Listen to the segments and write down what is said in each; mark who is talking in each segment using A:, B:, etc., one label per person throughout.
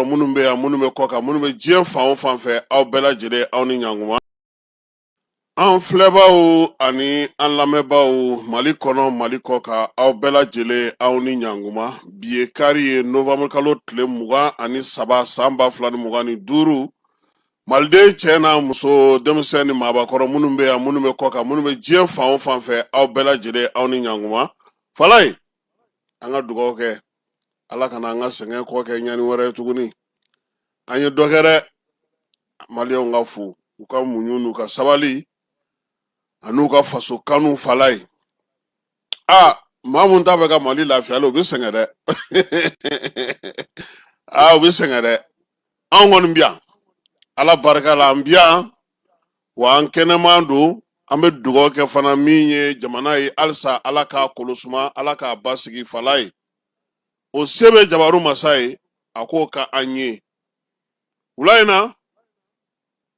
A: Minnu bɛ yan, minnu bɛ kɔ kan, minnu bɛ diɲɛ fan o fan fɛ, aw bɛɛ lajɛlen, aw ni ɲankuma. An filɛbaw ani an lamɛnbaaw, Mali kɔnɔ, Mali kɔ kan, aw bɛɛ lajɛlen, aw ni ɲankuma. Bi ye kari ye, novembre kalo tile 23, san 2025. Maliden cɛ n'a muso, denmisɛn ni maabakɔrɔ, minnu bɛ yan, minnu bɛ kɔ kan, minnu bɛ diɲɛ fan o fan fɛ, aw bɛɛ lajɛlen, aw ni ɲankuma. Falaye, an ka dugawu kɛ, Ala kana an ka sɛgɛn kɔ kɛ ɲani wɛrɛ ye tuguni. An ye dɔ kɛ dɛ. Maliyɛnw ka fo u ka muɲu n'u ka sabali an'u ka faso kanu. Falaye, aa, maa mun t'a fɛ ka Mali lafiyalen, u bɛ sɛgɛn dɛ. Aa, u bɛ sɛgɛn dɛ. Anw kɔni bi yan, Ala barika la, an bi yan wa an kɛnɛman don. An bɛ dugawu kɛ fana min ye jamana ye halisa, Ala k'a kolosuma, Ala k'a basigi. Falaye, o se bɛ jabaru masa ye, a k'o ka an ye. Wula in na,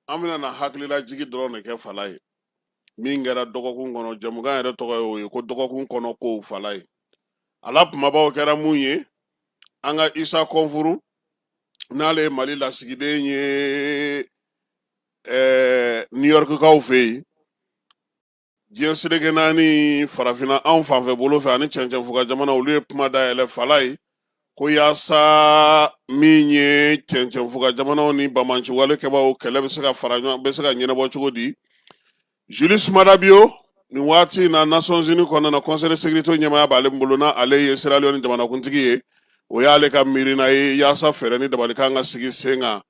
A: an bɛna na hakililajigi dɔrɔn de kɛ, Falaye, min kɛra dɔgɔkun kɔnɔ. Jɛmukan yɛrɛ tɔgɔ ye o ye, ko dɔgɔkun kɔnɔ kow. Falaye, a la kumabaw kɛra mun ye? An ka Isa Kɔnfuru, n'ale ye Mali lasigiden ye New Yorkkaw fɛ yen, diɲɛ seleke naani, farafinna anw fanfɛ bolo fɛ ani cɛncɛnfuga jamana, olu ye kuma dayɛlɛ, Falaye, ko yaasa min ye cɛncɛnfuga jamanaw ni banbaanci wale kɛbaaw kɛlɛ bɛ se ka fara ɲɔgɔn, bɛ se ka ɲɛnabɔ cogo di. Julius Maada Bio, nin waati in na, Nations Unies kɔnɔna na, Conseil de sécurité ɲɛmaaya b'ale bolo, na ale ye Sierra Leone jamanakuntigi ye, o y'ale ka miirina ye yaasa fɛɛrɛ ni dabali kan ka sigi sen kan.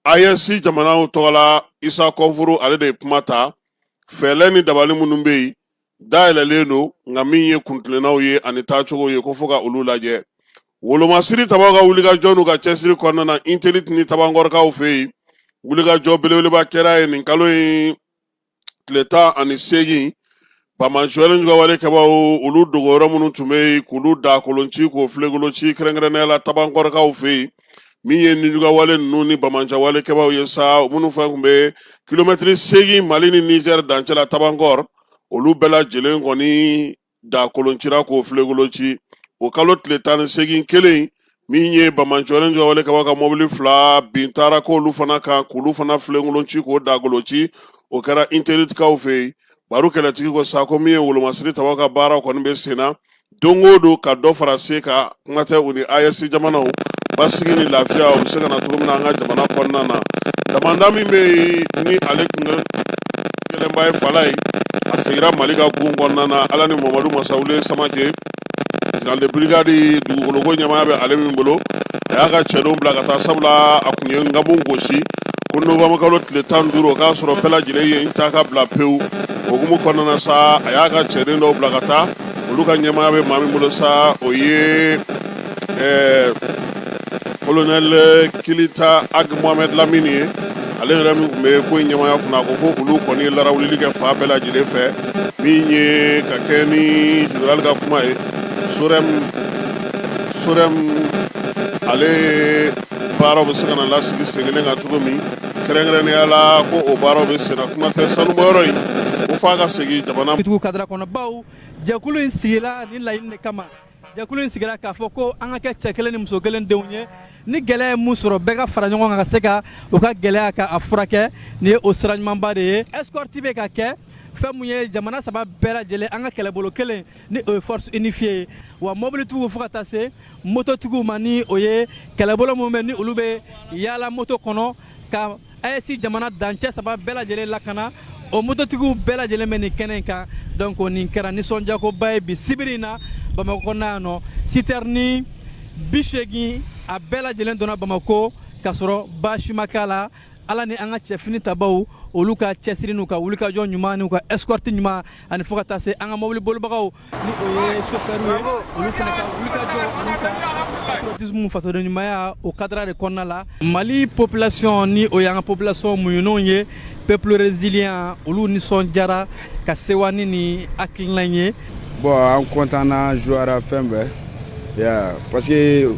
A: AES jamanaw tɔgɔ la, Isa Kɔnfuru, ale de ye kuma ta. Fɛɛrɛ ni dabali minnu bɛ yen, dayɛlɛlen don, nka min ye kuntilennaw ye ani taacogo ye, ko fo ka olu lajɛ. Wolomasiri tabaw ka wulikajɔ n'u ka cɛsiri kɔnɔna na, Intelite ni Tabankɔrɔkaw fɛ yen, wulikajɔ belebeleba kɛra yen nin kalo in tile 18. Banbaanci wale juguwale kɛbaaw, olu dogoyɔrɔ minnu tun bɛ yen, k'olu da kolon ci, k'o filenkolon ci, kɛrɛnkɛrɛnnenya la Tabankɔrɔkaw fɛ yen, min ye nijuguwale ninnu ni banbaanci wale kɛbaaw ye sa, minnu fɛn tun bɛ kilomɛtiri 8 Mali ni Nizɛri dancɛ la, Tabankɔrɔ, olu bɛɛ lajɛlen kɔni da kolon cira, k'o filenkolon ci. O kalo tile 18 kelen, min ye banbaanci wale juguwale kɛbaaw ka mɔbili fila bin taara k'olu fana kan, k'olu fana filenkolon ci, k'o dagolo ci, o kɛra Intelitikaw fɛ yen. Baro kɛlɛtigi ko sa ko min ye wolomasiri tabaw ka baara kɔni bɛ sen na don o don, ka dɔ fara se kan, kuma tɛ u ni AES jamanaw, basigi ni lafiya u bɛ se ka na cogo min na an ka jamana kɔnɔna na. Damanda min bɛ yen ni ale tun gɛlɛnba ye, Falaye, a seginna Mali ka gun kɔnɔna na. Ala ni Mamadu Masawule Samake, général de brigade, dugukoloko ɲɛmaaya bɛ ale min bolo, a y'a ka cɛdenw bila ka taa, sabula a tun ye nkamu gosi ko novembre kalo tile 15, o k'a sɔrɔ bɛɛ lajɛlen ye n ta ka bila pewu. O hukumu kɔnɔna na sa, a y'a ka cɛden dɔw bila ka taa. Olu ka ɲɛmaaya bɛ maa min bolo sa, o ye colonel Kilita Ag Mohamed Lamini ye. Ale yɛrɛ min tun bɛ ko in ɲɛmaaya kunna, a ko ko olu kɔni ye larawulili kɛ fan bɛɛ lajɛlen fɛ. Min ye ka kɛ ni général ka kuma ye, Sorem ale baaraw bɛ se ka na lasigi sen kelen kan cogo min, kɛrɛnkɛrɛnnenya la ko o baaraw bɛ sen na, kuma tɛ sanubɔyɔrɔ in, ko f'a ka segin jamana
B: tugu kadara kɔnɔ, baw jɛkulu in sigila nin laɲini de kama. Jɛkulu in sigira k'a fɔ ko an ka kɛ cɛ kelen ni muso kelen denw ye. Ni gɛlɛya ye mun sɔrɔ, bɛɛ ka fara ɲɔgɔn kan ka se ka u ka gɛlɛya ka a furakɛ. Nin ye o sira ɲumanba de ye. Escorte bɛ ka kɛ fɛn mun ye, jamana saba bɛɛ lajɛlen, an ka kɛlɛbolo kelen ni o ye force unifiée ye wa, mobilitigiw fo ka taa se mototigiw ma, ni o ye kɛlɛbolo mun bɛ ni olu bɛ yaala moto kɔnɔ ka AES jamana dancɛ saba bɛɛ lajɛlen lakana, o mototigiw bɛɛ lajɛlen bɛ nin kɛnɛ in kan. Donc nin kɛra nisɔndiyakoba ye bi sibiri in na Bamakɔ kɔnɔna yan nɔ. Citerne 80, a bɛɛ lajɛlen donna Bamakɔ k'a sɔrɔ baasi ma k'a la. Ala ni an ka cɛfini tabaw, olu ka cɛsiri n'u ka wulikajɔ ɲuman n'u ka escorte ɲuman, ani fo ka taa se an ka mobili bolibagaw, ni o ye chauffeur ye, olu fana ka wulikajɔ ani ka patriotisme, fasoden ɲumanya, o cadre de kɔnɔna la, Mali population, ni o y'an ka population muɲunenw ye, peuple résilient, olu nisɔndiyara ka sewa ni nin hakilina in ye.
C: Bon, an content na, joie fɛn bɛɛ ya, parce que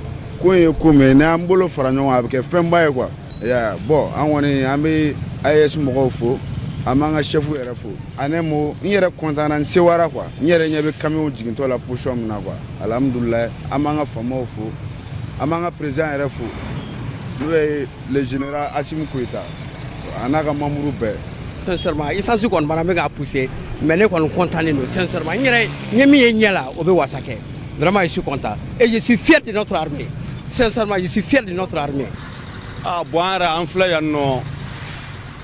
C: ko in ye ko min ye, n'an bolo fara ɲɔgɔn kan, a bɛ kɛ fɛnba ye quoi ya. Bon, an kɔni, an bɛ AES mɔgɔw fo, an b'an ka chef yɛrɛ fo. En un mot, n yɛrɛ content na, n sewara quoi. N yɛrɛ ɲɛ bɛ camion jigintɔ la position min na quoi, alhamdulilayi. An b'an ka faamaw fo, an b'an ka président yɛrɛ fo. N'o ye le général Assimi Goïta a n'a ka membre bɛɛ.
D: Sincèrement, essence kɔni bana bɛ k'a pousser, mais ne kɔni content don sincèrement. N yɛrɛ n ye min ye ɲɛ la, o bɛ wasa kɛ. Vraiment, je suis content et je suis fier de notre armée. Sincèrement, je suis fier de notre armée.
E: Ah bon, an yɛrɛ an filɛ yan nɔ,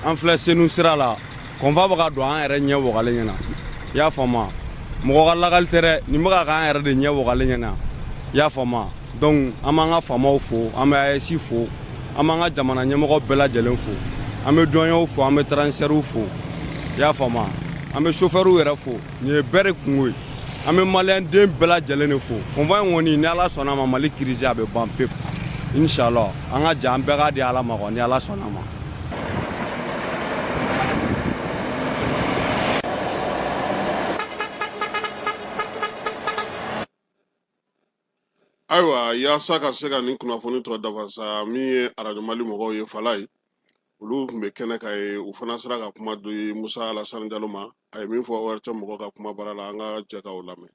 E: an filɛ Senu sira la, convoi bɛ ka don an yɛrɛ ɲɛ wagalen ɲɛna. I y'a faamu, mɔgɔ ka lagali tɛ dɛ, nin bɛ ka k'an yɛrɛ de ɲɛ wagalen ɲɛna. I y'a faamu, donc an b'an ka faamaw fo, an bɛ AES fo, an b'an ka jamana ɲɛmɔgɔ bɛɛ lajɛlen fo, an bɛ douaniers fo, an bɛ transitaires fo. I y'a faamu, an bɛ chauffeurs yɛrɛ fo. Nin ye bɛɛ de kungo ye. An bɛ maliyɛn den bɛɛ lajɛlen de fo. Convoi in kɔni, ni Ala sɔnna ma, Mali crise a bɛ ban pewu, inshallah. An ka jɛ an bɛɛ k'a di Ala ma kɔ, ni Ala sɔnna ma.
A: Ayiwa, yaasa ka se ka nin kunnafoni tɔ dafa sa, min ye Arajo Mali mɔgɔw ye, fala ye, olu tun bɛ kɛnɛ kan ye, u fana sera ka kuma di Musa Alasani Jalo ma. A ye min fɔ ORTM mɔgɔw ka kuma baara la, an ka jɛ ka o lamɛn.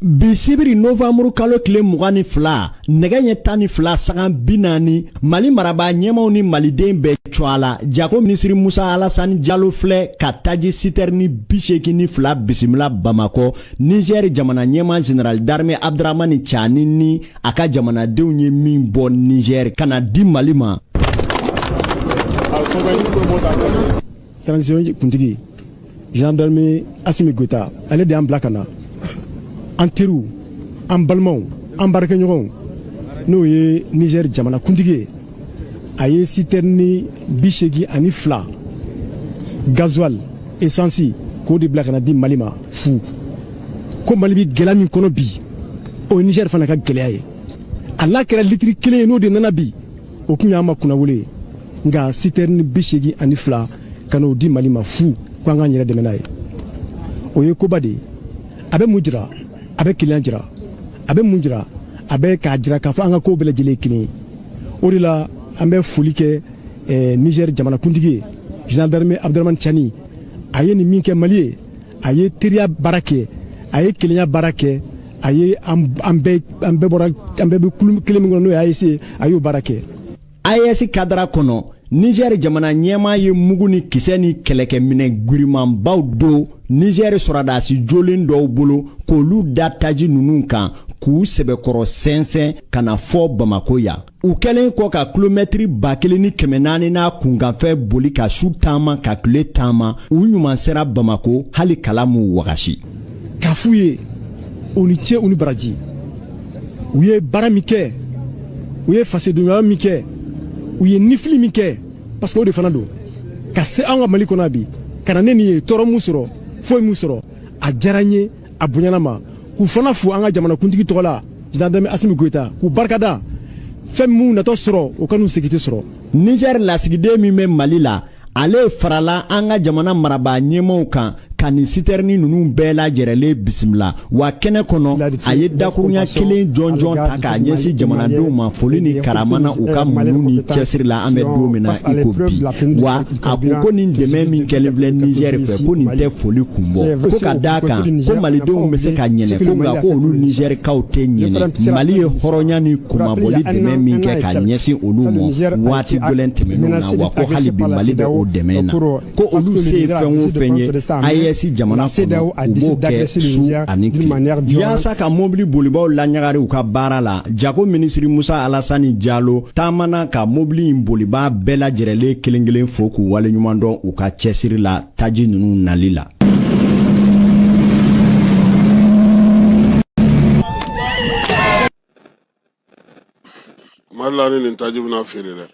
F: Bi sibiri novanburu kalo tile 22, nɛgɛ ɲɛ 12 sanga 40, Mali marabaa ɲɛmaw ni maliden bɛɛ cogoya la, jago minisiri Musa Alasani Jalo filɛ ka taji sitɛrini 82 bisimila Bamakɔ. Nizɛri jamana ɲɛma général d'armée Abdramani Cani ni a ka jamanadenw ye min bɔ Nizɛri ka na di Mali ma.
G: Transition kuntigi général d'armée Assimi Goïta, ale de y'an bila ka na, an teriw, an balimaw, an baarakɛɲɔgɔnw, n'o ye Niger jamana kuntigi ye. A ye sitɛrini 82 gasoil essence k'o de bila ka na di Mali ma fu, ko Mali bi gɛlɛya min kɔnɔ bi, o ye Niger fana ka gɛlɛya ye. A n'a kɛra litiri kelen ye, n'o de nana bi, o tun y'an ma kunnawolo ye. Nka sitɛrini 82 ka n'o di Mali ma fu, ko an k'an yɛrɛ dɛmɛ n'a ye, o ye koba de ye. A bɛ mun jira? A bɛ kelenya jira. A bɛ mun jira? A bɛ k'a jira k'a fɔ an ka kow bɛɛ lajɛlen ye kelen ye. O de la an bɛ foli kɛ Niger jamanakuntigi ye, général d'armée Abdramane Tiani. A ye nin min kɛ Mali ye, a ye teriya baara kɛ, a ye kelenya baara kɛ, a ye an bɛɛ, an bɛɛ bɔra, an bɛɛ bɛ kulu kelen min kɔnɔ, n'o ye AES ye, a y'o baara kɛ.
F: AES kadara kɔnɔ, Niger jamana ɲɛmaa ye mugu ni kisɛ ni kɛlɛkɛminɛ girimanbaw don Niger sɔrɔdasi jolen dɔw bolo, k'olu da taji ninnu kan, k'u sɛbɛkɔrɔ sɛnsɛn ka na fɔ Bamako yan. U kɛlen kɔ ka kilomɛtiri 1400 n'a kunkanfɛ boli, ka su taama, ka tile taama, u ɲuman sera Bamako, hali kala m'u wagasi.
G: K'a f'u ye u ni ce, u ni baraji. U ye baara min kɛ, u ye fasodenɲɔgɔnya min kɛ, u ye nifili min kɛ, parce que o de fana don ka se an ka Mali kɔnɔ bi ka na ne nin ye, tɔɔrɔ mun sɔrɔ, foyi mun sɔrɔ, a diyara n ye, a bonyana ma. K'u fana fo an ka jamanakuntigi tɔgɔ la, général d'armée Assimi Goïta, k'u barikada. Fɛn min natɔ sɔrɔ, o ka n'u segin sɔrɔ.
F: Niger lasigiden min bɛ Mali la, ale farala an ka jamana marabaa ɲɛmaw kan ka nin sitɛrini ninnu bɛɛ lajɛrɛlen bisimila. Wa kɛnɛ kɔnɔ, a ye dakurunya kelen jɔnjɔn ta k'a ɲɛsin jamanadenw ma, foli ni karama na u ka muɲu ni cɛsiri la an bɛ don min na i ko bi. Wa a ko ko nin dɛmɛ min kɛlen filɛ Niger fɛ, ko nin tɛ foli kun bɔ, ko ka d'a kan ko malidenw bɛ se ka ɲɛnɛ, ko nka ko olu Nizɛrikaw tɛ ɲɛnɛ Mali ye hɔrɔnya ni kunmabɔli dɛmɛ min kɛ ka ɲɛsin olu ma waati gɛlɛn tɛmɛnenw na. Wa ko hali bi Mali bɛ o dɛmɛ na, ko olu se ye fɛn o fɛn ye AES jamana kɔnɔ, u b'o kɛ su ani tile. Yaasa ka mobili bolibaw laɲagari u ka baara la, jago minisiri Musa Alasani Jalo taamana ka mobili in bolibaa bɛɛ lajɛrɛlen kelen kelen fo, k'u waleɲuman dɔn u ka cɛsiri la taji ninnu nali la.
A: Mali la ni nin taji bɛna feere dɛ,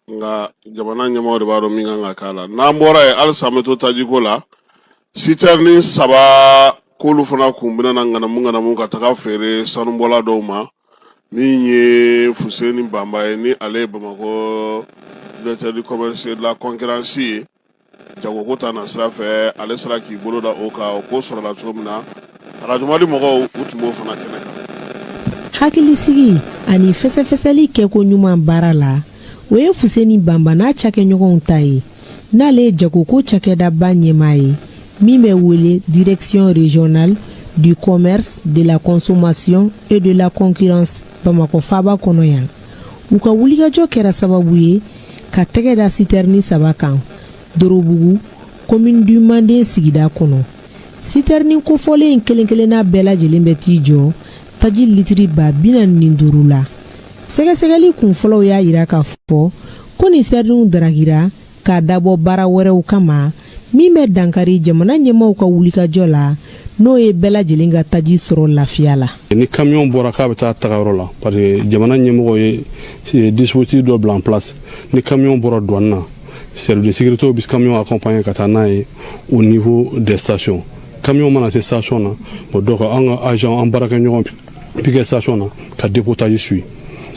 A: nka jamana ɲɛmaaw de b'a dɔn min kan ka k'a la. N'an bɔra yen, halisa an bɛ to tajiko la. Sitɛrini saba k'olu fana kun bɛna na ŋanamu ŋanamu ka taga feere sanubɔla dɔw ma. Min ye Fuseni Banba ye, ni ale ye Bamakɔ directeur du commerce et de la concurrence ye, jagoko ta na sira fɛ, ale sera k'i bolo da o kan. O ko sɔrɔla cogo min na, Arajo Mali mɔgɔw, u tun b'o fana kɛnɛ kan.
H: Hakilisigi ani fɛsɛfɛsɛli kɛko ɲuman baara la, o ye Fuseni Banba n'a cakɛɲɔgɔnw ta ye. n'ale ye jagoko cakɛdaba ɲɛmaa ye min bɛ wele direction régionale du commerce, de la consommation et de la concurrence Bamakɔ faaba kɔnɔ yan, u ka wulikajɔ kɛra sababu ye ka tɛgɛ da sitɛrini saba kan Dorobugu, commune du Manden sigida kɔnɔ. Sitɛrini kofɔlen in kelen kelenna bɛɛ lajɛlen bɛ t'i jɔ taji litiri 45 000 la. Sɛgɛsɛgɛli kunfɔlɔw y'a yira k'a fɔ ko nin sitɛriniw darakira k'a dabɔ baara wɛrɛw kama min bɛ dankari jamana ɲɛmaaw ka wulikajɔ la, n'o ye bɛɛ lajɛlen ka taji sɔrɔ lafiya la.
I: Ni camion bɔra k'a bɛ taa tagayɔrɔ la, parce que jamana ɲɛmɔgɔ ye dispositif dɔ bila en place, ni camion bɔra douane na, service de sécurité bɛ camion accompagner ka taa n'a ye au niveau des stations. Camion mana se station na, bon, donc an ka agent, an baarakɛɲɔgɔn bi kɛ station na ka dépotage suit.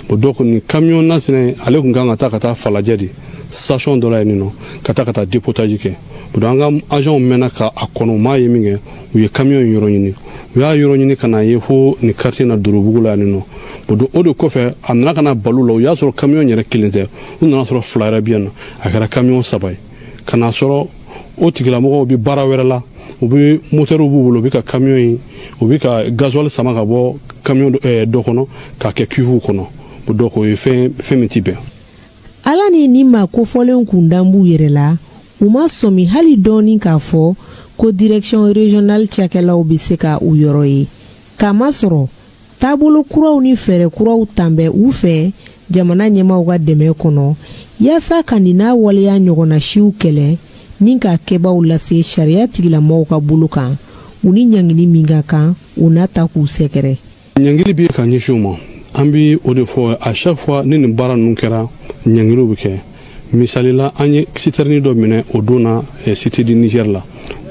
I: Bon, donc nin camion nasina, ale tun kan ka taa ka taa Falajɛ de, station dɔ la yen nɔ, ka taa dépotage kɛ. Bon, donc an ka agent mɛnna ka a kɔnɔ, u m'a ye min kɛ, u ye camion in yɔrɔ ɲini. U y'a yɔrɔ ɲini ka na ye fo nin quartier na, Dorobugu la yan nɔ. Bon, donc o de kɔfɛ, a nana ka na balo la, u y'a sɔrɔ camion yɛrɛ kelen tɛ, u nana sɔrɔ fila yɛrɛ bi yan nɔ. A kɛra camion saba ye ka n'a sɔrɔ o tigilamɔgɔw bɛ baara wɛrɛ la, u bɛ moteur b'u bolo, u bɛ ka camion in, u bɛ ka gasoil sama ka bɔ camion dɔ kɔnɔ k'a kɛ cuve kɔnɔ. Bon, donc o ye fɛn min ti bɛn.
H: Ala ni nin maa kofɔlenw kun dan b'u yɛrɛ la, u ma sɔmi hali dɔɔni k'a fɔ ko direction régionale cakɛlaw bɛ se ka u yɔrɔ ye, k'a masɔrɔ taabolo kuraw ni fɛɛrɛ kuraw tan bɛ u fɛ jamana ɲɛmaaw ka dɛmɛ kɔnɔ, yaasa ka nin n'a waleya ɲɔgɔnna siw kɛlɛ ni k'a kɛbaw lase sariya tigilamɔgɔw ka bolo kan, u ni ɲangili min ka kan, u n'a ta k'u sɛgɛrɛ.
I: Ɲangili bɛ ka ɲɛsin u ma, an bi o de fɔ à chaque fois ni nin baara ninnu kɛra, ɲangiliw bɛ kɛ. Misali la, an ye citerne dɔ minɛ o don na Cité du Niger la.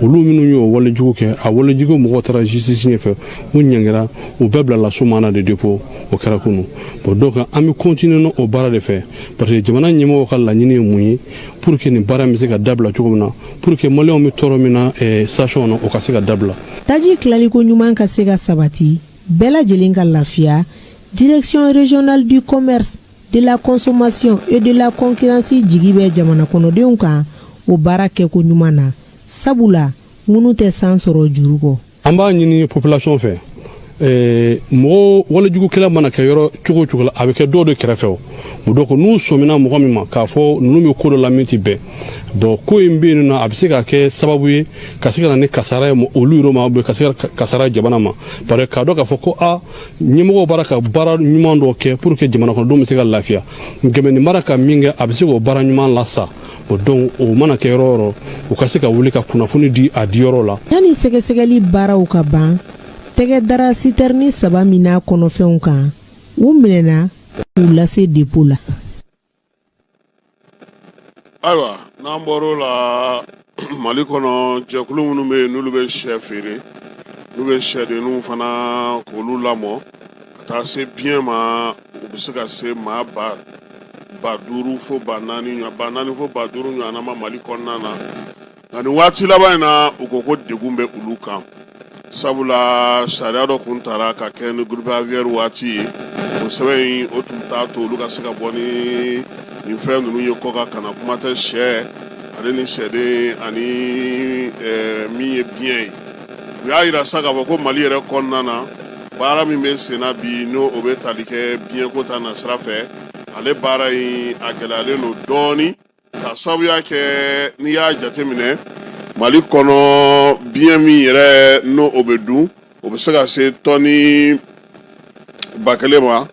I: Olu minnu y'o walejugu kɛ, a walejugu mɔgɔw taara justice ɲɛfɛ, u ɲangira, u bɛɛ bilala sous mandat de dépôt. O kɛra kunu. Bon, donc an bɛ continuer n'o baara de fɛ, parce que jamana ɲɛmɔgɔw ka laɲini ye mun ye? Pour que nin baara bɛ se ka dabila cogo min na, pour que maliyɛnw bɛ tɔɔrɔ min na station na, o ka se ka dabila.
H: Taji tilaliko ɲuman ka se ka sabati, bɛɛ lajɛlen ka lafiya, direction régionale du commerce, de la consommation et de la concurrence jigi bɛ jamana kɔnɔdenw kan o baara kɛko ɲuman na, sabula ŋunu tɛ san sɔrɔ juru kɔ.
I: An b'a ɲini population fɛ, mɔgɔ walejugukɛla mana kɛ yɔrɔ cogo o cogo la, a bɛ kɛ dɔw de kɛrɛfɛ. O donc n'u sɔmina mɔgɔ min ma k'a fɔ ninnu bɛ ko dɔ la min ti bɛn, bon, ko in bɛ yen nɔ, a bɛ se ka kɛ sababu ye ka se ka na ni kasara ye olu yɔrɔ ma, ka se ka kasara jamana ma, parce que k'a dɔn k'a fɔ ko a ɲɛmɔgɔw b'ara ka baara ɲuman dɔ kɛ pour que jamana kɔnɔdenw bɛ se ka lafiya, nkɛmɛ nin baara ka min kɛ, a bɛ se k'o baara ɲuman lasa. O donc o mana kɛ yɔrɔ o yɔrɔ, u ka se ka wuli ka kunnafoni di a diyɔrɔ la.
H: Yanni sɛgɛsɛgɛli baaraw ka ban, tɛgɛ dara sitɛrini saba min n'a kɔnɔfɛnw kan, u minɛna k'u lase dépôt la.
A: Ayiwa, n'an bɔr'o la, Mali kɔnɔ, jɛkulu minnu bɛ yen n'olu bɛ sɛ feere, n'u bɛ sɛdenninw fana k'olu lamɔ ka taa se biɲɛ ma, u bɛ se ka se maa 5000 fo 4000, 4000 fo 5000 ɲɔgɔnna ma Mali kɔnɔna na. Nka nin waati laban in na, u ko ko degun bɛ olu kan, sabula sariya dɔ kun tara ka kɛ ni grippe aviaire waati ye. O sɛbɛn in, o tun t'a to olu ka se ka bɔ ni nin fɛn ninnu ye kɔkan ka na. Kuma tɛ sɛ ale ni sɛden ani min ye biɲɛ ye. U y'a yira sa k'a fɔ ko Mali yɛrɛ kɔnɔna na, baara min bɛ sen na bi, n'o o bɛ tali kɛ biɲɛko ta na sira fɛ, ale baara in a gɛlɛyalen don dɔɔnin, ka sababuya kɛ n'i y'a jateminɛ Mali kɔnɔ, biɲɛ min yɛrɛ n'o o bɛ dun, o bɛ se ka se tɔni 1000 ma.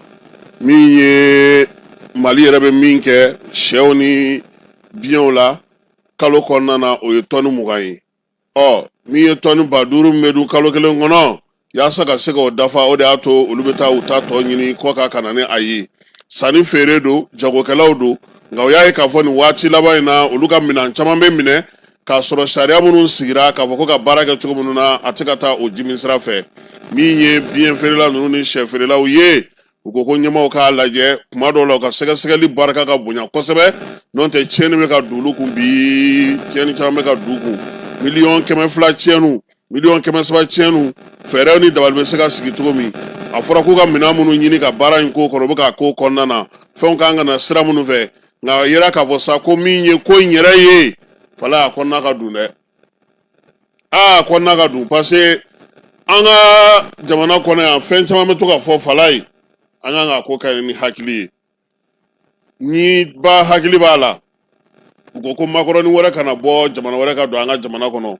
A: Min ye Mali yɛrɛ bɛ min kɛ sɛw ni biɲɛw la kalo kɔnɔna na, o ye tɔni 20 ye. Ɔ min ye tɔni 5000 min bɛ dun kalo kelen kɔnɔ, yaasa ka se k'o dafa, o de y'a to olu bɛ taa u ta tɔ ɲini kɔkan ka na ni a ye. Sanni feere don, jagokɛlaw don, nka u y'a ye k'a fɔ nin waati laban in na, olu ka minɛn caman bɛ minɛ k'a sɔrɔ sariya minnu sigira k'a fɔ ko ka baara kɛ cogo minnu na, a tɛ ka taa o jimi sira fɛ. Min ye biɲɛ feerela ninnu ni sɛ feerelaw ye, u ko ko ɲɛmaaw k'a lajɛ kuma dɔw la, u ka sɛgɛsɛgɛli barika ka bonya kosɛbɛ, n'o tɛ tiɲɛni bɛ ka don olu kun bi. Tiɲɛni caman bɛ ka don u kun, 200 miliyɔn tiɲɛniw, 300 miliyɔn tiɲɛniw. Fɛɛrɛw ni dabali bɛ se ka sigi cogo min? A fɔra k'u ka minɛn minnu ɲini ka baara in k'o kɔnɔ, u bɛ k'a k'o kɔnɔna na, fɛnw kan ka na sira minnu fɛ. Nka a yira k'a fɔ sa ko min ye ko in yɛrɛ ye, Falaye, a kɔnɔna ka dun dɛ. Aa, kɔnɔna ka dun, parce que an ka jamana kɔnɔ yan, fɛn caman bɛ to ka fɔ. Falaye, an kan ka ko kɛ ni hakili ye. Ni ba hakili b'a la, u ko ko makɔrɔni wɛrɛ kana bɔ jamana wɛrɛ ka don an ka jamana kɔnɔ.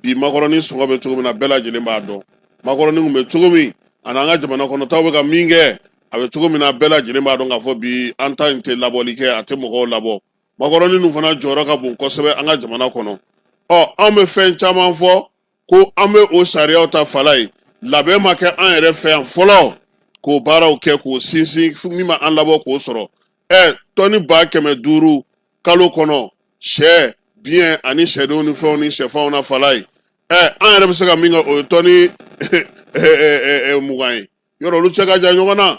A: Bi makɔrɔni sɔngɔ bɛ cogo min na, bɛɛ lajɛlen b'a dɔn. Makɔrɔni kun bɛ cogo min ani an ka jamana kɔnɔ taw bɛ ka min kɛ, a bɛ cogo min na, bɛɛ lajɛlen b'a dɔn k'a fɔ bi an ta in tɛ labɔli kɛ, a tɛ mɔgɔw labɔ. Makɔrɔni ninnu fana jɔyɔrɔ ka bon kosɛbɛ an ka jamana kɔnɔ. Ɔ, anw bɛ fɛn caman fɔ ko an bɛ o sariyaw ta. Falaye, labɛn ma kɛ an yɛrɛ fɛ yan fɔlɔ k'o baaraw kɛ k'o sinsin min b'an labɔ k'o sɔrɔ. Ɛ, tɔni 500,000 kalo kɔnɔ, sɛ biɲɛ ani sɛdenw ni fɛnw ni sɛfanw na. Falaye, ɛ, an yɛrɛ bɛ se ka min kɛ, o ye tɔni 20 ye. Yɔrɔ olu cɛ ka jan ɲɔgɔn na.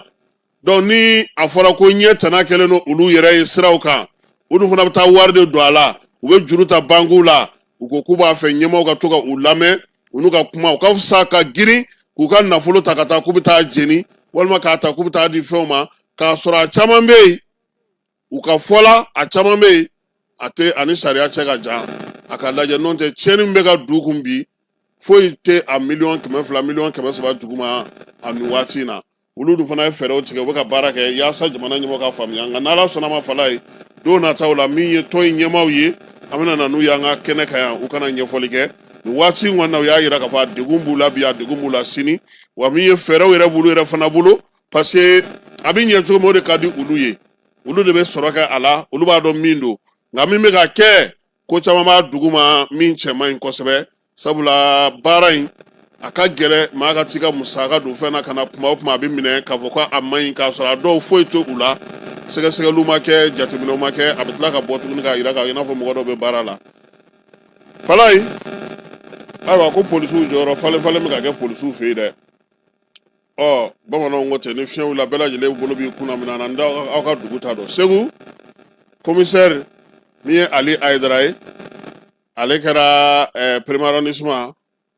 A: Donc ni a fɔra ko ɲɛ tana kɛlen don olu yɛrɛ ye siraw kan, olu fana bɛ taa wari de don a la, u bɛ juru ta bankiw la. U ko k'u b'a fɛ ɲɛmaaw ka to ka u lamɛn, u n'u ka kuma. U ka fisa ka girin k'u ka nafolo ta ka taa k'u bɛ taa jeni, walima k'a ta k'u bɛ taa di fɛnw ma, k'a sɔrɔ a caman bɛ yen, u ka fɔ la, a caman bɛ yen, a tɛ ani sariya cɛ ka jan. A ka lajɛ, n'o tɛ tiɲɛni min bɛ ka du kun bi, foyi tɛ a 200,000,000, 300,000,000 duguma a nin waati in na. Olu dun fana ye fɛɛrɛw tigɛ, u bɛ ka baara kɛ yaasa jamana ɲɛmɔgɔ ka faamuya. Nka n'Ala sɔnna ma, Falaye, don nataw la, min ye tɔn in ɲɛmaaw ye, an bɛna na n'u y'an ka kɛnɛ kan yan, u kana ɲɛfɔli kɛ. Nin waati in kɔni na, u y'a jira k'a fɔ a degun b'u la bi, a degun b'u la sini, wa min ye fɛɛrɛw yɛrɛ b'olu yɛrɛ fana bolo, parce que a bɛ ɲɛ cogo min, o de ka di olu ye. Olu de bɛ sɔrɔ kɛ a la, olu b'a dɔn min don. Nka min bɛ ka kɛ, ko caman b'a duguma min cɛ man ɲi kosɛbɛ, sabula baara in a ka gɛlɛn. Maa ka t'i ka musaka don fɛn na ka na, kuma o kuma a bɛ minɛ k'a fɔ ko a man ɲi, k'a sɔrɔ a dɔw foyi tɛ u la, sɛgɛsɛgɛliw ma kɛ, jateminɛw ma kɛ. A bɛ tila ka bɔ tuguni k'a jira k'a i n'a fɔ mɔgɔ dɔw bɛ baara la. Falaye, ayiwa, ko polisiw jɔyɔrɔ falen falen bɛ ka kɛ polisiw fɛ yen dɛ. Ɔ, bamananw ko ten, ni fiɲɛ wulila, bɛɛ lajɛlen bolo b'i kunna minɛ na. N aw ka dugu ta dɔn. Segu commissaire min ye Ali Ayidara ye, ale kɛra premier arrondissement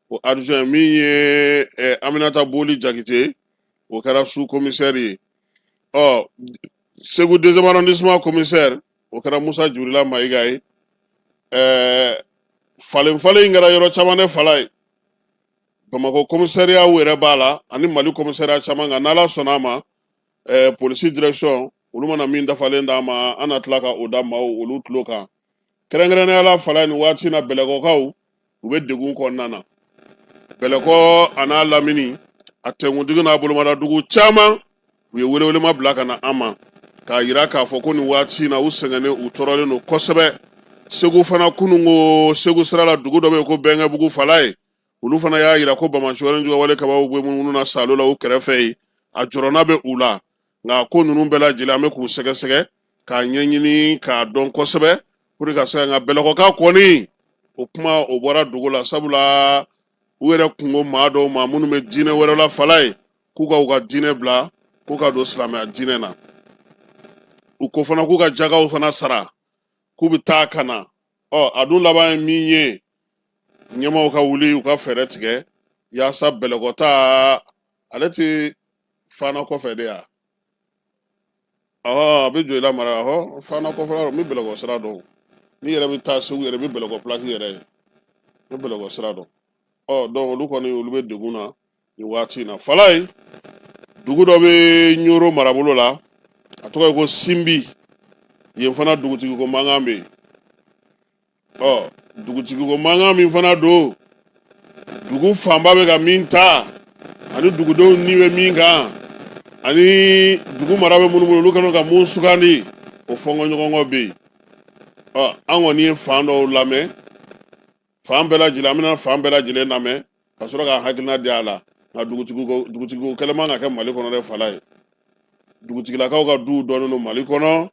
A: o adjoint. Min ye Aminata Boli Jakite, o kɛra sous commissaire ye. Ɔ, Segu deuxième arrondissement commissaire, o kɛra Musa Jurila Mayiga ye. Falen falen in kɛra yɔrɔ caman de. Falaye, Bamakɔ commissariat yɛrɛ b'a la ani Mali commissariat caman kan. N'Ala sɔnna a ma, polisi direction olu mana min dafalen d'a ma, an na tila ka o da maaw olu tulo kan. Kɛrɛnkɛrɛnnenya la, Falaye, nin waati na, Bɛlɛkɔkaw, u bɛ degun kɔnɔna na. Bɛlɛkɔ a n'a lamini, a tɛnkuntigi n'a bolomadadugu caman, u ye welewelema bila ka na an ma k'a yira k'a fɔ ko nin waati in na, u sɛgɛnnen, u tɔɔrɔlen don kosɛbɛ. Segu fana, kununko Segu sira la, dugu dɔ bɛ yen ko Bɛnkɛbugu. Falaye, olu fana y'a yira ko banbaanci wale juguya wale kabaw bɛ munumunu na salo la u kɛrɛfɛ yen, a jɔrɔna bɛ u la. Nka ko ninnu bɛɛ lajɛlen, an bɛ k'u sɛgɛsɛgɛ k'a ɲɛɲini k'a dɔn kosɛbɛ pour que ka se ka. Nka Bɛlɛkɔka kɔni, o kuma o bɔra dugu la, sabula u yɛrɛ kunko maa dɔw ma minnu bɛ diinɛ wɛrɛ la. Falaye, k'u ka u ka diinɛ bila, k'u ka don silamɛya diinɛ na. U ko fana k'u ka jakaw fana sara, k'u bɛ taa ka na. Ɔ, a dun laban ye min ye, ɲɛmaaw ka wuli, u ka fɛɛrɛ tigɛ yaasa Bɛlɛkɔta ale tɛ Fana kɔfɛ de yan. Ɔhɔ, a bɛ Joyila mara. Ɔhɔ, Fana kɔfɛ la, n bɛ Bɛlɛkɔ sira dɔn. N'i yɛrɛ bɛ taa Segu yɛrɛ, i bɛ Bɛlɛkɔ pilaki yɛrɛ ye. N bɛ Bɛlɛkɔ sira dɔn. Ɔ, donc olu kɔni, olu bɛ degun na nin waati in na. Falaye, dugu dɔ bɛ Ɲoro marabolo la, a tɔgɔ ye ko Sinbi. Yen fana, dugutigi ko mankan bɛ yen. Ɔ, dugutigi ko mankan min fana don, dugu fanba bɛ ka min ta ani dugudenw ni bɛ min kan ani dugu mara bɛ minnu bolo, olu kɛlen ka mun sugandi, o fɔnkɔɲɔgɔnkɔ bɛ yen. Ɔ, an kɔni ye fan dɔw lamɛn, fan bɛɛ lajɛlen, an bɛna fan bɛɛ lajɛlen lamɛn ka sɔrɔ k'an hakilina di a la. Nka dugutigi ko kɛlɛ man ka kɛ Mali kɔnɔ dɛ. Falaye, dugutigilakaw ka duw dɔnnen don Mali kɔnɔ,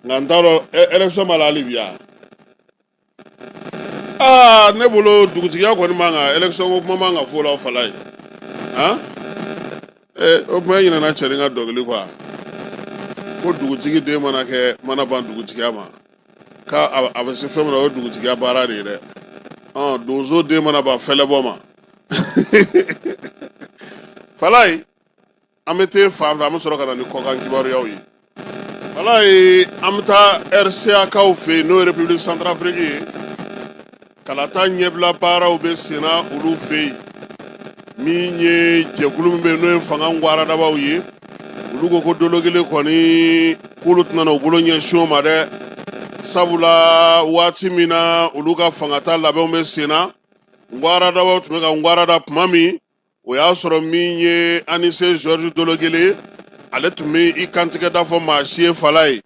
A: nka n t'a dɔn élection b'a la hali bi yan. Aa, ne bolo dugutigiya kɔni man kan, élection ko kuma man ka fɔ o la. Falaye, han, ee, o kuma e ɲinɛna cɛnin ka dɔnkili kɔ ko dugutigi den mana kɛ mana ban dugutigiya ma, k'a a bɛ se fɛn min na, o ye dugutigiya baara de ye dɛ. Ɔn, donso den mana ban fɛlɛbɔ ma. Falaye, an bɛ taa fan fɛ, an bɛ sɔrɔ ka na ni kɔkan kibaruyaw ye. Falaye, an bɛ taa RCA kaw fɛ yen, n'o ye République Centrafrique ye. Kalata ɲɛbila baaraw bɛ senna olu fɛ yen. Min ye jɛkulu min bɛ yen, n'o ye fanga ngwaradabaw ye, olu ko ko Dologuele kɔni, k'olu tɛna u bolo ɲɛsin o ma dɛ, sabula waati min na olu ka fangata labɛnw bɛ senna, ngwaradabaw tun bɛ ka ngwarada tuma min, o y'a sɔrɔ min ye Anicet Georges Dologuele, ale tun bɛ i kantigɛ da fɔ maa si ye Falaye.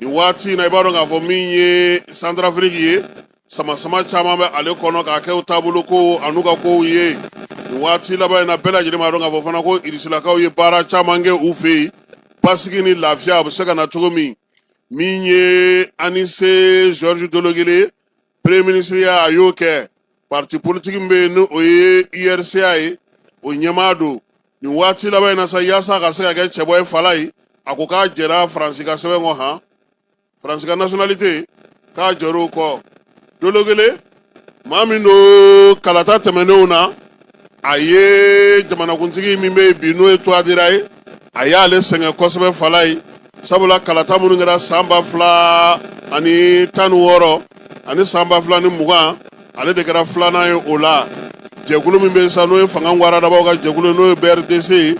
A: Nin waati in na, i b'a dɔn k'a fɔ min ye Santarafiriki ye, samasama caman bɛ ale kɔnɔ k'a kɛ u taabolo ko an'u ka kow ye. Nin waati laban in na, bɛɛ lajɛlen b'a dɔn k'a fɔ fana ko Irisilakaw ye baara caman kɛ u fɛ yen, basigi ni lafiya a bɛ se ka na cogo min. Min ye Anicet Georges Dologuele, premier ministre ya, a y'o kɛ. Parti politique min bɛ yen, ni o ye URCA ye, o ɲɛmaa don. Nin waati laban in na sa, yaasa ka se ka kɛ cɛbɔ ye Falaye, a ko k'a jɛra Faransi ka sɛbɛn kɔ, han, Faransi ka nationalité, k'a jɛr'o kɔ. Dologuele, maa min don, kalata tɛmɛnenw na, a ye jamanakuntigi min bɛ yen bi, n'o ye Touadéra ye, a y'ale sɛgɛn kosɛbɛ Falaye, sabula kalata minnu kɛra san 2016 ani san 2020, ale de kɛra filanan ye o la. Jɛkulu min bɛ yen sa, n'o ye fanga ngwaradabaw ka jɛkulu ye, n'o ye BRDC ye,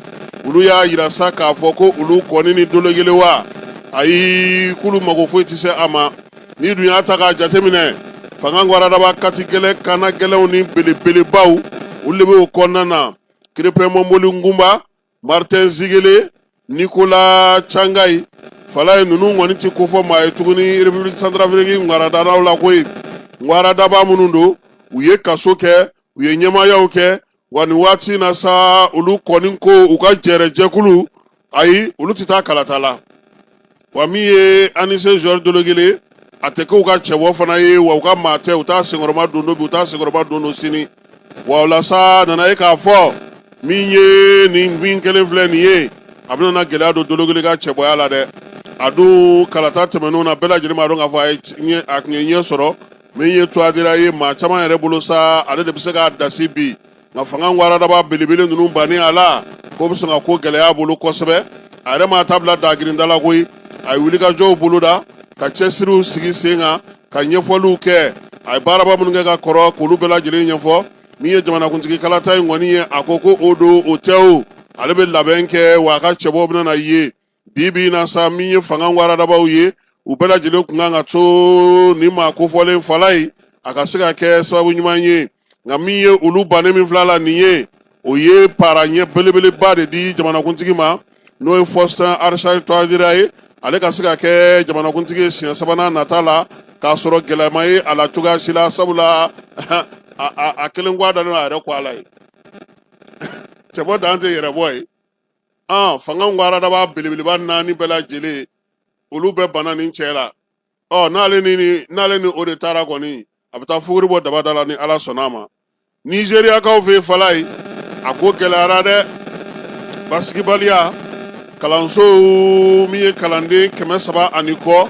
A: olu y'a yira sa k'a fɔ ko olu kɔni ni Dologuele wa, ayi, k'olu mago foyi tɛ se a ma. N'i dun y'a ta k'a jateminɛ, fanga ngwaradaba kati gɛlɛn, kana gɛlɛnw ni belebelebaw, olu de bɛ o kɔnɔna na: Crépin Mbombo Ngumba, Martin Ziguélé, Nicolas Tiangaye. Falaye, ninnu kɔni tɛ kofɔ maa ye tuguni République Centrafrique ngwaradalaw la koyi. Ngwaradaba minnu don, u ye kaso kɛ, u ye ɲɛmaayaw kɛ. Wa nin waati in na sa, olu kɔni ko u ka jɛrɛ jɛkulu, ayi, olu tɛ taa kalata la. Wa min ye Anicet Georges Dologuele, a tɛ k'u ka cɛbɔ fana ye, wa u ka maa tɛ, u t'a senkɔrɔma don bi, u t'a senkɔrɔma don don sini. Wa o la sa, nana ye k'a fɔ min ye nin min kelen filɛ nin ye, a bɛna na gɛlɛya don Dologuele ka cɛbɔya la dɛ. A dun, kalata tɛmɛnenw na, bɛɛ lajɛlen b'a dɔn k'a fɔ a tun ye ɲɛ sɔrɔ. Min ye Touadéra ye, maa caman yɛrɛ bolo sa, ale de bɛ se k'a dasi bi, nka fanga ngwaradaba belebele ninnu bannen a la, k'o bɛ sɔn ka ko gɛlɛya a bolo kosɛbɛ. A yɛrɛ m'a ta bila dagirinda la koyi, a ye wulikajɔw boloda, ka cɛsiriw sigi sen kan, ka ɲɛfɔliw kɛ. A ye baaraba minnu kɛ ka kɔrɔ, k'olu bɛɛ lajɛlen ɲɛfɔ. Min ye jamanakuntigi kalata in kɔni ye, a ko ko o don o tɛ o, ale bɛ labɛn kɛ, wa a ka cɛbɔw bɛna na ye. Bi bi in na sa, min ye fanga ngwaradabaw ye, u bɛɛ lajɛlen kun kan ka to nin maa kofɔlen Falaye, a ka se ka kɛ sababu ɲuman ye. Nka min ye olu bannen min filɛ la nin ye, o ye para ɲɛ belebeleba de di jamanakuntigi ma, n'o ye Faustin Archange Touadéra ye, ale ka se ka kɛ jamanakuntigi ye siɲɛ sabanan nata la, k'a sɔrɔ gɛlɛya ma ye a la cogoya si la, sabula a kelen ko a dalen a yɛrɛ ko a la ye cɛbɔ dan tɛ yɛrɛbɔ ye. An fanga ngwaradaba belebeleba naani bɛɛ lajɛlen, olu bɛɛ banna nin cɛ la. Ɔ n'ale ni o de taara kɔni, a bɛ taa fuguri bɔ daba da la, ni Ala sɔnna a ma. Nizeriyakaw fɛ yen Falaye, a ko gɛlɛyara dɛ. Basigibaliya, kalansow min ye kalanden 300 ani kɔ,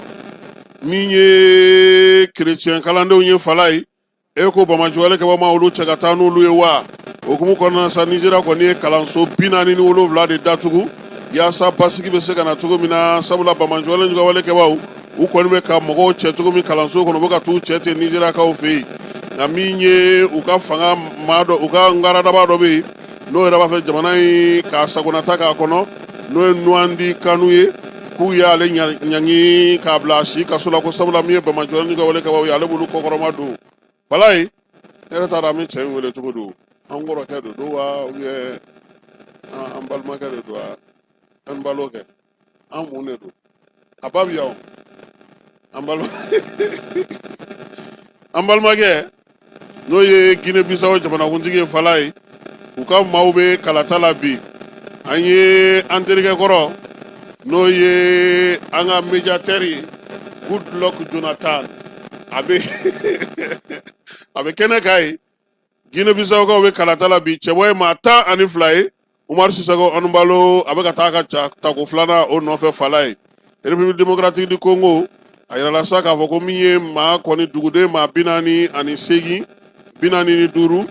A: min ye kerecɛn kalandenw ye Falaye, e ko banbaanciwale kɛbaa ma olu cɛ ka taa n'olu ye wa. O hukumu kɔnɔna na sa, Nizeriya kɔni ye kalanso 47 de datugu, yaasa basigi bɛ se ka na cogo min na, sabula banbaanciwale juguwale kɛbaaw, u kɔni bɛ ka mɔgɔw cɛ cogo min kalanso kɔnɔ, u bɛ ka t'u cɛ ten Nizeriyakaw fɛ yen. Nka min ye u ka fanga maa dɔ, u ka ngwaradaba dɔ bɛ yen, n'o yɛrɛ b'a fɛ jamana in k'a sagonata k'a kɔnɔ, n'o ye Nnamdi Kanu ye, k'u y'ale ɲangi k'a bila a si kaso la, ko sabula min ye banbaanciwale juguwale kɛbaaw ye, ale b'olu kɔkɔrɔma don. Falaye, ne yɛrɛ t'a dɔn an bɛ cɛ in wele cogo don, an kɔrɔkɛ de don wa, ou bien an balimakɛ de don wa, an balo kɛ an mun de don, a ba bi yan o. An balimakɛ, n'o ye Guinée Bissau jamanakuntigi ye Falaye, u ka maaw bɛ kalata la bi. An ye an terikɛ kɔrɔ, n'o ye an ka médiateur ye, Goodluck Jonathan, a bɛ kɛnɛ kan yen. Guinée Bissaukaw bɛ kalata la bi, cɛbɔ ye maa 12 ye. Umaru Sisoko Embalo, a bɛ ka taa ka tako filanan o nɔfɛ Falaye. République démocratique du Congo, a yirala sa k'a fɔ ko min ye maa kɔni duguden maa 48, 45,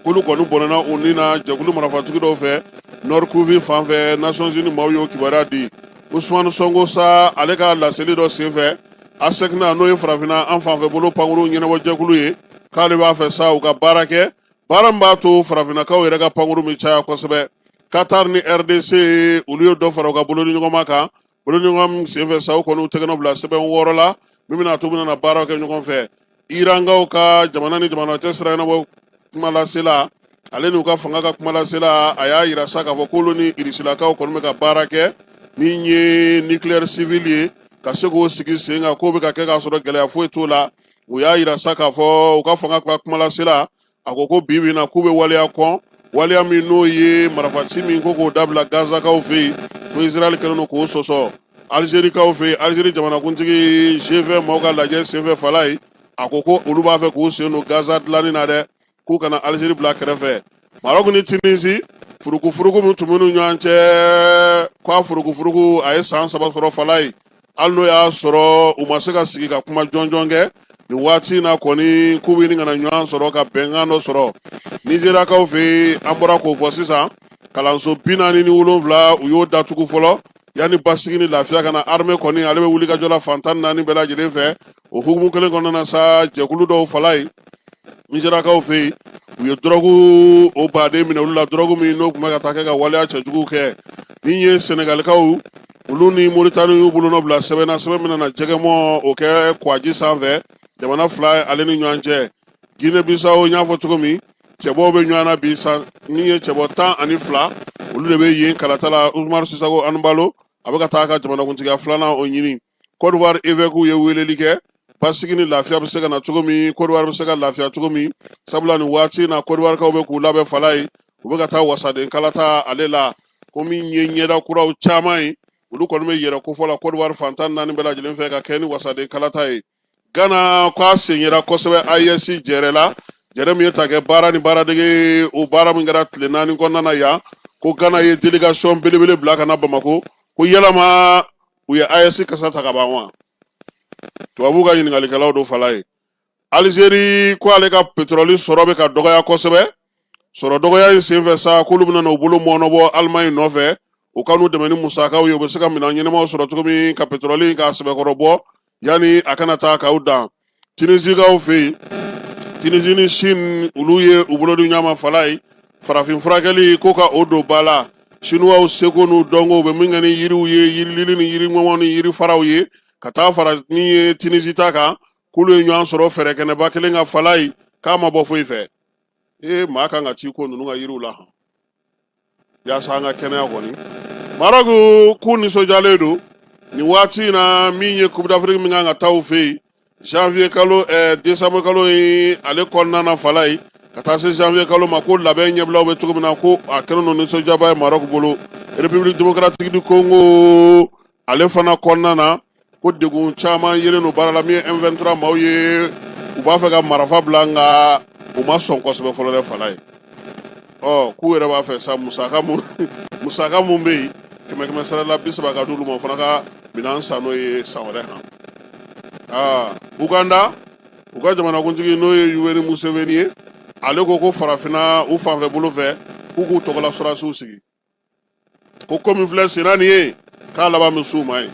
A: k'olu kɔni bɔnɛna u ni na jɛkulu marifatigi dɔw fɛ Nord Kivu fan fɛ. Nations Unies maaw y'o kibaruya di. Ousmane Sonko sa, ale ka laseli dɔ senfɛ, ASECNA, n'o ye farafinna an fanfɛ bolo pankuru ɲɛnabɔ jɛkulu ye, K'ale b'a fɛ sa u ka baara kɛ, baara min b'a to farafinnakaw yɛrɛ ka pankurun bɛ caya kosɛbɛ. Qatar ni RDC, olu ye dɔ fara u ka bolodiɲɔgɔnma kan. Bolodiɲɔgɔnma min senfɛ sa, u kɔni u tɛgɛnɔ bila sɛbɛn 6 la min bɛna to u bɛna baaraw kɛ ɲɔgɔn fɛ. Irankaw ka jamana ni jamana cɛ sira ɲɛnabɔ kumalasela, ale n'u ka fanga ka kumalasela, a y'a yira sa k'a fɔ k'olu ni irisilakaw kɔni bɛ ka baara kɛ min ye nucléaire civil ye, ka se k'o sigi sen kan, k'o bɛ ka kɛ k'a sɔrɔ gɛlɛya foyi t'o la. U y'a yira sa k'a fɔ u ka fanga ka kumalasela, a ko ko bi bi in na, k'u bɛ waleya kɔn, waleya min n'o ye marifaci min ko k'o dabila Gazakaw fɛ yen, ko Israël kɛlen don k'o sɔsɔ. Alizerikaw fɛ yen, Alizeri jamanakuntigi, G20 maaw ka lajɛ senfɛ, Falaye, a ko ko olu b'a fɛ k'u sen don Gaza dilanni na dɛ, k'u kana Alizeri bila kɛrɛfɛ. Marɔku ni Tunisie, furukufuruku min tun b'u ni ɲɔgɔn cɛ, k'a furukufuruku a ye san 3 sɔrɔ, Falaye, hali n'o y'a sɔrɔ u ma se ka sigi ka kuma jɔnjɔn kɛ nin waati in na kɔni, k'u bɛ ɲini ka na ɲɔgɔn sɔrɔ ka bɛnkan dɔ sɔrɔ. Nizeriyakaw fɛ yen, an bɔra k'o fɔ sisan, kalanso 47, u y'o datugu fɔlɔ yanni basigi ni lafiya ka na. Armée kɔni, ale bɛ wuli ka jɔ la fan 14 bɛɛ lajɛlen fɛ. O hukumu kelen kɔnɔna na sa, jɛkulu dɔw, Falaye, Nizeriyakaw fɛ yen, u ye dɔrɔgu o baden minɛ olu la, dɔrɔgu min n'o tun bɛ ka taa kɛ ka waleya cɛjuguw kɛ. Min ye Sɛnɛgalikaw, olu ni Moritani y'u bolonɔ bila sɛbɛn na, sɛbɛn min na jɛgɛmɔ o kɛ kwaji sanfɛ jamana fila ale ni ɲɔgɔn cɛ. Guinée Bissau, n y'a fɔ cogo min, cɛbɔw bɛ ɲɔgɔn na bi sa. Min ye cɛbɔ 12, olu de bɛ yen kalata la. Umaru Sisoko Anbalo, a bɛ ka taa a ka jamanakuntigiya filanan o ɲini. Côte d'Ivoire évêque ye weleli kɛ basigi ni lafiya bɛ se ka na cogo min, Côte d'Ivoire bɛ se ka lafiya cogo min, sabula nin waati in na, Côte d'Ivoire kaw bɛ k'u labɛn, Falaye, u bɛ ka taa wasaden kalata ale la. Ko min ye ɲɛda kuraw caman ye, olu kɔni bɛ yɛrɛ kofɔ la Côte d'Ivoire fan 14 bɛɛ lajɛlen fɛ ka kɛ ni wasaden kalata ye. Gana k'a sen yera kosɛbɛ AES jɛrɛ la, jɛrɛ min ye ta kɛ baara ni baaradege, o baara min kɛra tile 4 kɔnɔna na yan, ko Gana ye délégation belebele bila ka na Bamakɔ. Ko yalama u ye AES kasa ta ka ban wa? Tubabuw ka ɲininkalikɛlaw don, Falaye. Alizeri ko ale ka petrɔli sɔrɔ bɛ ka dɔgɔya kosɛbɛ. Sɔrɔ dɔgɔya in senfɛ sa, k'olu bɛna u bolo mɔɔnɔbɔ Alimaɲi nɔfɛ, u ka n'u dɛmɛ ni musakaw ye, u bɛ se ka minɛn ɲɛnamaw sɔrɔ cogo min ka petrɔli in k'a sɛbɛkɔrɔ bɔ yanni a kana taa k'aw dan. Tunisikaw fɛ yen, Tunisie ni Chine, olu ye u bolo di ɲɔgɔn ma, Falaye, farafin furakɛli ko ka o don ba la. Sinuwaw seko n'u dɔnko, u bɛ min kɛ ni yiriw ye, yirilili ni yiri ŋɔŋɔ ni yiri faraw ye, ka taa fara min ye Tunisie ta kan, k'olu ye ɲɔgɔn sɔrɔ fɛɛrɛ kɛnɛba kelen kan, Falaye, k'a ma bɔ foyi fɛ. Ee, maa kan ka t'i ko ninnu ka yiriw la han, yaasa an ka kɛnɛya kɔni. Marɔku k'u nisɔndiyalen don nin waati in na. Min ye Coupe d'Afrique min kan ka taa u fɛ yen janvier kalo, décembre kalo in ale kɔnɔna na, Falaye, ka taa se janvier kalo ma, ko labɛn ɲɛbilaw bɛ cogo min na, ko a kɛlen don nisɔndiyaba ye Marɔku bolo. République démocratique du Congo ale fana kɔnɔna na, ko degun caman yelen don baara la. Min ye M23 maaw ye, u b'a fɛ ka marifa bila, nka u ma sɔn kosɛbɛ fɔlɔ dɛ, Falaye. Ɔ, k'u yɛrɛ b'a fɛ sa musaka mun bɛ yen, kɛmɛ kɛmɛ sara la 30 ka d'olu ma, o fana ka minɛn san n'o ye san wɛrɛ han. Aa, Uganda, u ka jamanakuntigi n'o ye Yoweri Museveni ye, ale ko ko farafinna u fanfɛ bolo fɛ, k'u k'u tɔgɔla sɔrɔdasiw sigi, ko komi filɛ senna nin ye, k'a laban bɛ s'u ma yen,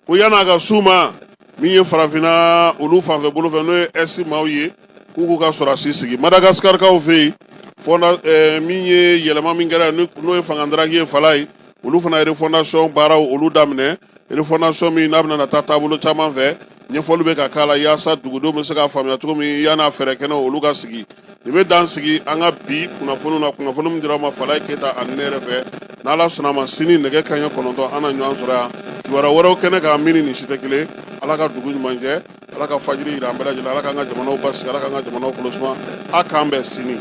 A: ko yan'a ka s'u ma, min ye farafinna olu fanfɛ bolo fɛ, n'o ye est maaw ye, k'u k'u ka sɔrɔdasi sigi. Madagaskarikaw fɛ yen fɔnda, min ye yɛlɛma min kɛra, n'o ye fanga daraki ye, Falaye, olu fana ye refondation baaraw olu daminɛ, refondation min n'a bɛna taa taabolo caman fɛ, ɲɛfɔli bɛ ka k'a la yaasa dugudenw bɛ se k'a faamuya cogo min yan'a fɛɛrɛ kɛnɛ olu ka sigi. Nin bɛ dan sigi an ka bi kunnafoniw na, kunnafoni min dira ma Falaye Keyita ani ne yɛrɛ fɛ. N'Ala sɔnna a ma, sini nɛgɛ kanɲɛ 9, an na ɲɔgɔn sɔrɔ yan kibaruya wɛrɛw kɛnɛ kan min ni nin si tɛ kelen. Ala ka dugu ɲuman jɛ, Ala ka fajiri yira an bɛɛ lajɛlen, Ala k'an ka jamanaw basigi, Ala k'an ka jamanaw kolo suma. A k'an bɛn sini.